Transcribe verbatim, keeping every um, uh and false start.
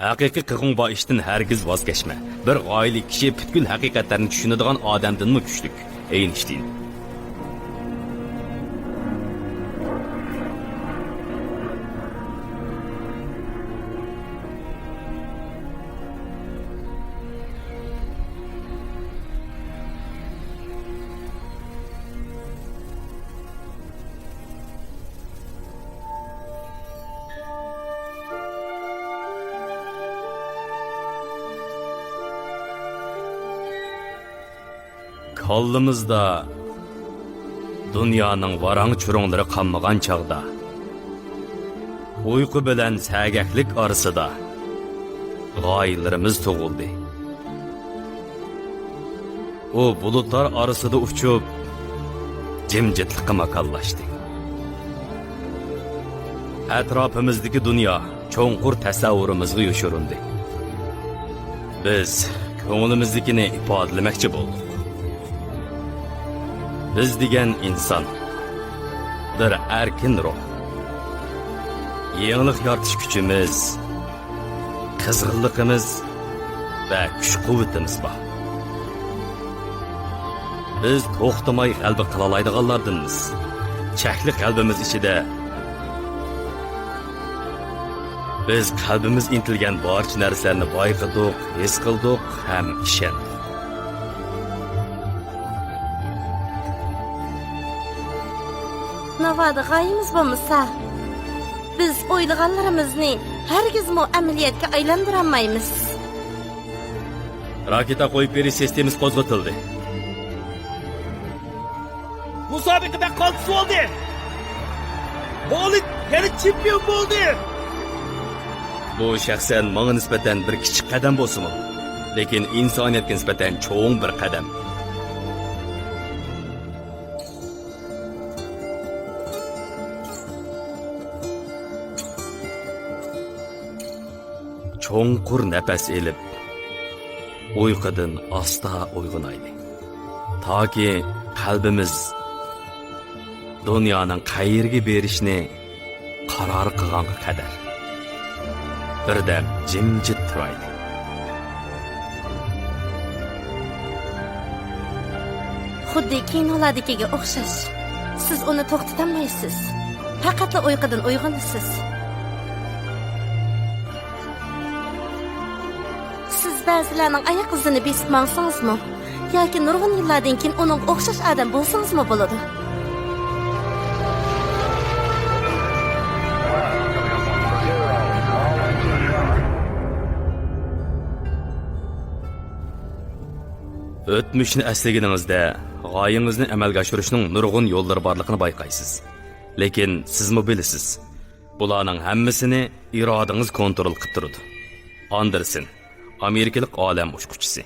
ھەقىقىي قىغۇڭ بار ئىشتىن ھەرگىز ۋاز كەچمە. بىر غايىلىك كىشى پۈتكۈل ھەقىقەتلەرنى چۈشىنىدىغان ئادەمدىنمۇ كۈچلۈك. ئېينشتىين. كاللىمىزدا دۇنيانىڭ ۋاراڭ-چۇرۇڭلىرى قالمىغان چاغدا، ئۇيقۇ بىلەن سەگەكلىك ئارىسىدا غايىلىرىمىز تۇغۇلدى. ئۇ بۇلۇتلار ئارىسىدا ئۇچۇپ، جىمجىتلىققا ماكانلاشتى. ئەتراپىمىزدىكى دۇنيا چوڭقۇر تەسەۋۋۇرىمىزغا يوشۇرۇندى. بىز كۆڭلىمىزدىكىنى ئىپادىلىمەكچى بولدۇق. بىز دېگەن ئىنسان، بىر ئەركىن روھ. يېڭىلىق يارىتىش كۈچىمىز، قىزغىنلىقىمىز ۋە كۈچ-قۇۋۋىتىمىز بار. بىز توختىماي غەلىبە قىلالايدىغانلاردىنمىز. چەكلىك غەلىبىمىز ئىچىدە بىز قەلبىمىز ئىنتىلگەن بارچە نەرسىلەرنى بايقىدۇق، ھېس قىلدۇق ھەم ئىشەندۇق. ناۋادا غايىمىز بولمىسا، بىز ئويلىغانلىرىمىزنى ھەرگىزمۇ ئەمەلىيەتكە ئايلاندۇرالمايمىز. راكېتا قويۇپ بېرىش سىستېمىسى قوزغىتىلدى. مۇسابىقە بەك قالتىس بولدى. بولىد يەنە چېمپىيون بولدى. بۇ شەخسەن ماڭا نىسبەتەن بىر كىچىك قەدەم بولسىمۇ، لېكىن ئىنسانىيەتكە نىسبەتەن چوڭ بىر قەدەم. چوڭقۇر نەپەس ئېلىپ، ئۇيقۇدىن ئاستا ئويغىنايلى. تاكى قەلبىمىز دۇنيانىڭ قەيىرىگە بېرىشنى قارار قىلغانغا قەدەر. بىردەم جىمجىت تۇرايلى. خۇددى كىنولاردىكىگە ئوخشاش. سىز ئۇنى توختىتالمايسىز. پەقەتلا ئۇيقۇدىن ئويغىنىسىز. سىز بەزىلەرنىڭ ئاياق ئىزىنى بېسىپ ماڭسىڭىزمۇ ياكى نۇرغۇن يىللاردىن كېيىن ئۇنىڭغا ئوخشاش ئادەم بولسىڭىزمۇ بولىدۇ. ئۆتمۈشنى ئەسلىگىنىڭىزدە، غايىڭىزنى ئەمەلگە ئاشۇرۇشنىڭ نۇرغۇن يوللىرى بارلىقىنى بايقايسىز. لېكىن سىزمۇ بىلىسىز، بۇلارنىڭ ھەممىسىنى ئىرادىڭىز كونترول قىلىپ تۇرىدۇ. ئاندېرسېن، ئامېرىكىلىق ئالەم ئۇچقۇچىسى.